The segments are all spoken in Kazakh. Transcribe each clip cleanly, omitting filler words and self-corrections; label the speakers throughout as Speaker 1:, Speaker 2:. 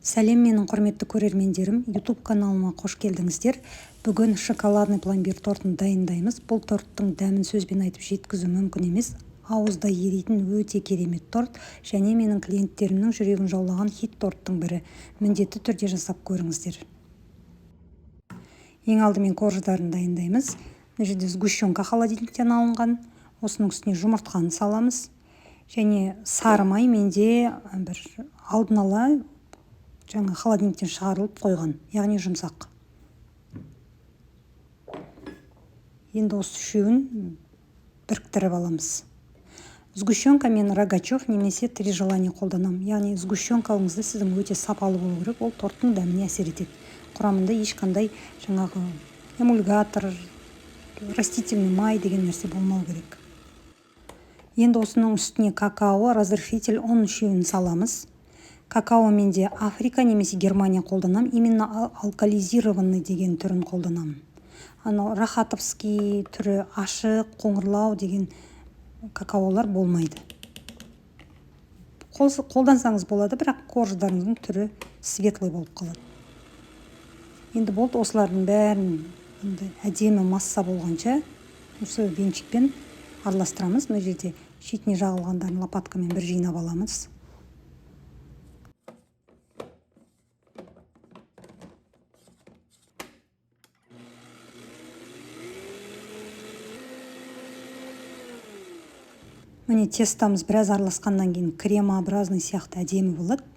Speaker 1: Сәлем, менің құрметті көрермендерім! YouTube каналыма қош келдіңіздер. Бүгін шоколадный пломбир тортын дайындаймыз. Бұл торттың дәмін сөзбен айтып жеткізу мүмкін емес. Ауызда еритін өте керемет торт және менің клиенттерімнің жүрегін жаулаған хит торттың бірі. Міндетті түрде жасап көріңіздер. Ең алдымен корждарын дайындаймыз. Мына жерде сгущенка холодильниктен алынған. Осының үстіне жұмыртқаны саламыз. Және сары май менде бір алдын ала жаңа холодильниктен шығарылып қойған, яғни жұмсақ. Енді осы үшеуін біріктіріп аламыз. Сгущенка мен Рогачев немесе Три желания қолданамын. Яғни сгущенкаңызды сіздің өте сапалы болу керек, ол торттың дәміне әсер етеді. Құрамында ешқандай жаңағы эмульгатор, растительный май деген нәрсе болмау керек. Енді осының үстіне какао, разрыхлитель, ұн, үшеуін саламыз. Какао менде Африка немесе Германия қолданамын. Именно алкализированный деген түрін қолданамын. Анау рахатовский түрі ашық қоңырлау деген какаолар болмайды. Қолдансаңыз болады, бірақ корждарыңыздың түрі светлый болып қалады. Енді болды, осылардың бәрін енді әдемі масса болғанша осы венчикпен араластырамыз. Мына жерде шетіне жағылғандарын лопаткамен бір жинап аламыз. Міне, тестомыз біраз араласқаннан кейін кремообразный сияқты әдемі болады.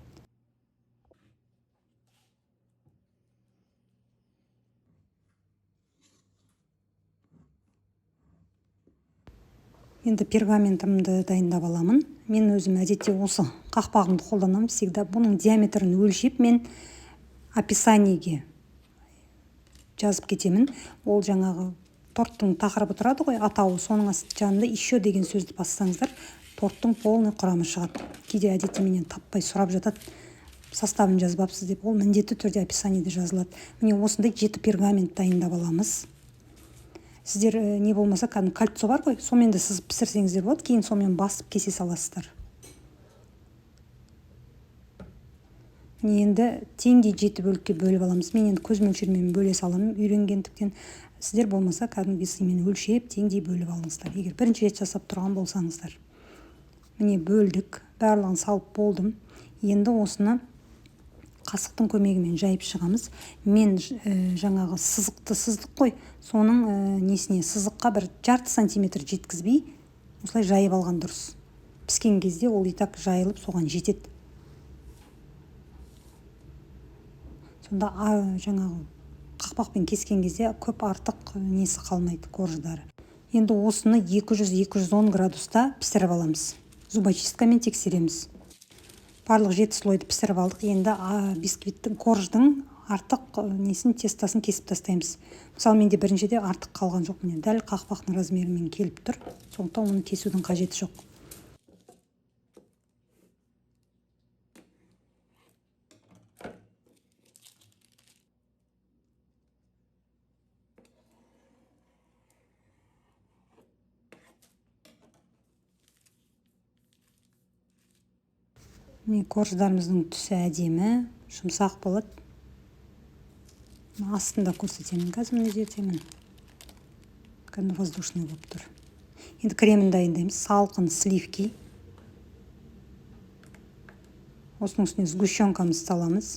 Speaker 1: Енді пергаментімді дайындап аламын. Мен өзім әдетте осы қақпағымды қолданамын всегда. Бұның диаметрін өлшеп, мен описаниеге жазып кетемін. Ол жаңағы торттың тақырыбы тұрады ғой, атауы, соның жанында «еще» деген сөзді бассаңыздар, торттың полный құрамы шығады. Кейде әдетте менен таппай сұрап жатады, составын жазбапсыз деп. Ол міндетті түрде описаниеде жазылады. Міне, осындай жеті пергамент дайындап аламыз. Сіздер не болмаса кәдімгі кольцо бар ғой, сонымен де сызып пісірсеңіздер болады, кейін сонымен басып кесе саласыздар. Міне, енді теңдей жеті бөлікке бөліп аламыз. Мен енді көз мөлшерімен бөле саламын үйренгендіктен. Сіздер болмаса кәдімгі весымен өлшеп, теңдей бөліп алыңыздар, егер бірінші рет жасап тұрған болсаңыздар. Міне, бөлдік, барлығын салып болдым. Енді осыны қасықтың көмегімен жайып шығамыз. Мен жаңағы сызықты сыздық қой, соның несіне, сызыққа бір жарты сантиметр жеткізбей осылай жайып алған дұрыс. Піскен кезде ол и так жайылып, соған жетеді. Сонда жаңағы қақпақпен кескен кезде көп артық несі қалмайды, корждары. Енді осыны 200-210 градуста пісіріп аламыз, зубочисткамен тексереміз. Барлық жеті слойды пісіріп алдық. Енді бисквиттің, корждың артық несін, тестосын кесіп тастаймыз. Мысалы, менде біріншіде артық қалған жоқ, міне, дәл қақпақтың размерімен келіп тұр, сондықтан оны кесудің қажеті жоқ. Міне, корждарымыздың түсі әдемі жұмсақ болады. Астында көрсетемін қазір. Мына жерде, міне, кәдімгі воздушный болып тұр. Енді кремін дайындаймыз. Салқын сливки, осының үстіне сгущенкамызды саламыз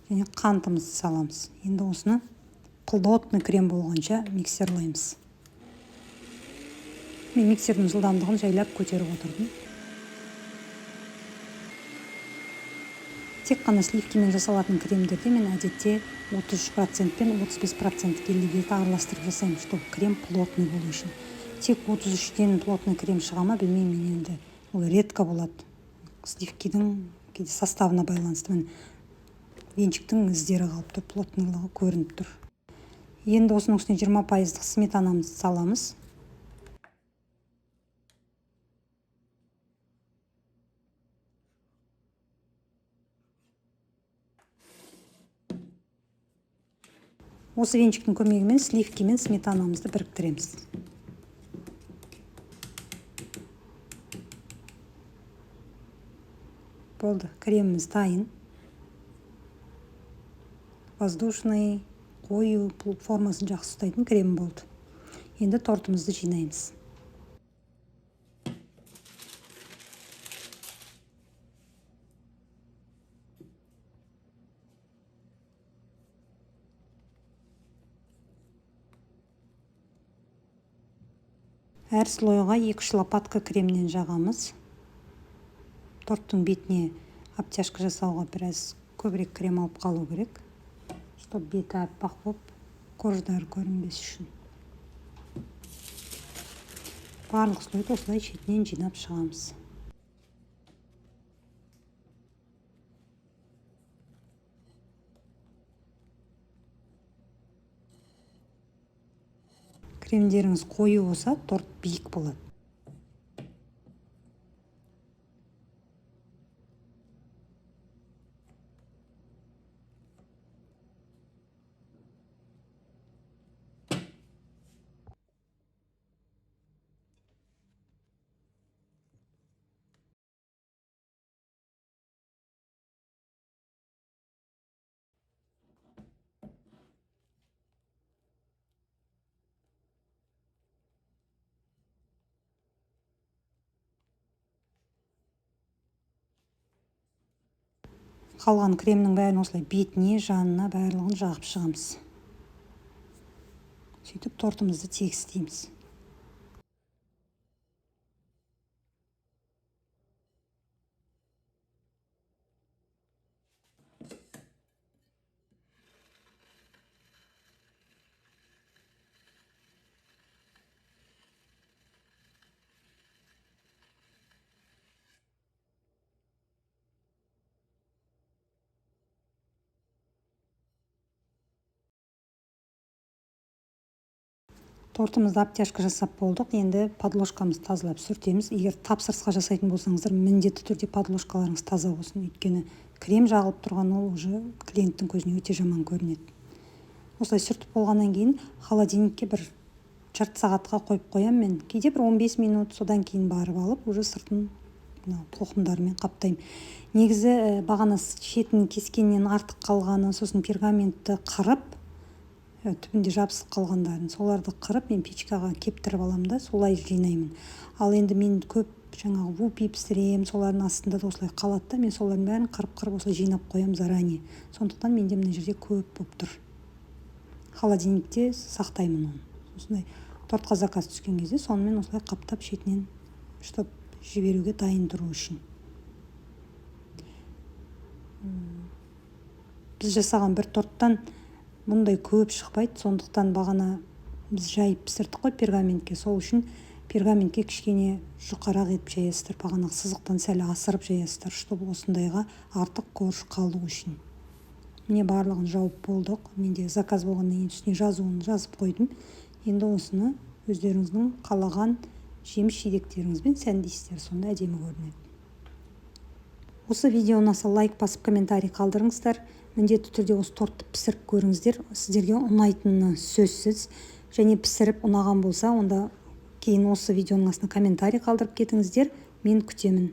Speaker 1: және қантымызды саламыз. Енді осыны плотный крем болғанша миксерлаймыз. Мен миксердің жылдамдығын жайлап көтеріп отырдым. Тек қана сливкамен жасалатын кремдерде мен әдетте 33% пен 35% гель араластырып жасаймын, чтобы крем плотный болу үшін. Тек 33-тен плотный крем шыға ма, білмеймін мен енді, ол редко болады, сливкидің кейде составына байланысты. Міне, венчиктің іздері қалып тұр, плотныйлығы көрініп тұр. Енді осының үстіне 20 пайыздық сметанамызды саламыз. Осы венчиктің көмегімен сливки мен сметанамызды біріктіреміз. Болды, креміміз дайын. Воздушный, қою, формасын жақсы ұстайтын крем болды. Енді тортымызды жинаймыз. Әр слойға 2-3 лопатка кремнен жағамыз. Торттың бетіне обтяжка жасауға біраз көбірек крем алып қалу керек, чтобы беті аппақ болып, корждары көрінбес үшін. Барлық слойды осылай шетінен жинап шығамыз. Кремдеріңіз қою болса, торт биік болады. Қалған кремнің бәрін осылай бетіне, жанына барлығын жағып шығамыз. Сөйтіп тортымызды тегістейміз. Тортымызды обтяжка жасап болдық. Енді подложкамызды тазалап сүртеміз. Егер тапсырысқа жасайтын болсаңыздар, міндетті түрде подложкаларыңыз таза болсын. Өйткені крем жағылып тұрған ол уже клиенттің көзіне өте жаман көрінеді. Осылай сүртіп болғаннан кейін холодильникке бір жарты сағатқа қойып қоямын мен. Кейде бір 15 минут, содан кейін барып алып, уже сыртын мынау тоқымдармен қаптаймын. Негізі бағана шетін кескеннен артық қалғаны, сосын пергаментті қырып, түбінде жабысып қалғандарын, соларды қырып мен печкаға кептіріп аламын да, солай жинаймын. Ал енді мен көп жаңағы вупи пісіремін, солардың астында да осылай қалады да, мен солардың бәрін қырып-қырып осылай жинап қоямын заранее. Сондықтан менде мына жерде көп болып тұр. Холодильникте сақтаймын оны. Осындай тортқа заказ түскен кезде сонымен осылай қаптап шетінен, чтоб жіберуге дайын тұру үшін. Біз жасаған бір торттан мұндай көп шықпайды, сондықтан бағана біз жайып пісірдік қой пергаментке, сол үшін пергаментке кішкене жұқарақ етіп жаясыздар, бағана сызықтан сәл асырып жаясыздар, чтобы осындайға артық корж қалу үшін. Міне барлығын жауып болдық. Менде заказ болғаннан кейін үстіне жазуын жазып қойдым. Енді осыны өздеріңіздің қалаған жеміс жидектеріңізбен сәндейсіздер, сонда әдемі көрінеді. Осы видео ұнаса лайк басып комментарий қалдырыңыздар. Міндетті түрде осы тортты пісіріп көріңіздер, сіздерге ұнайтыны сөзсіз. Және пісіріп ұнаған болса, онда кейін осы видеоның астына комментарий қалдырып кетіңіздер, мен күтемін.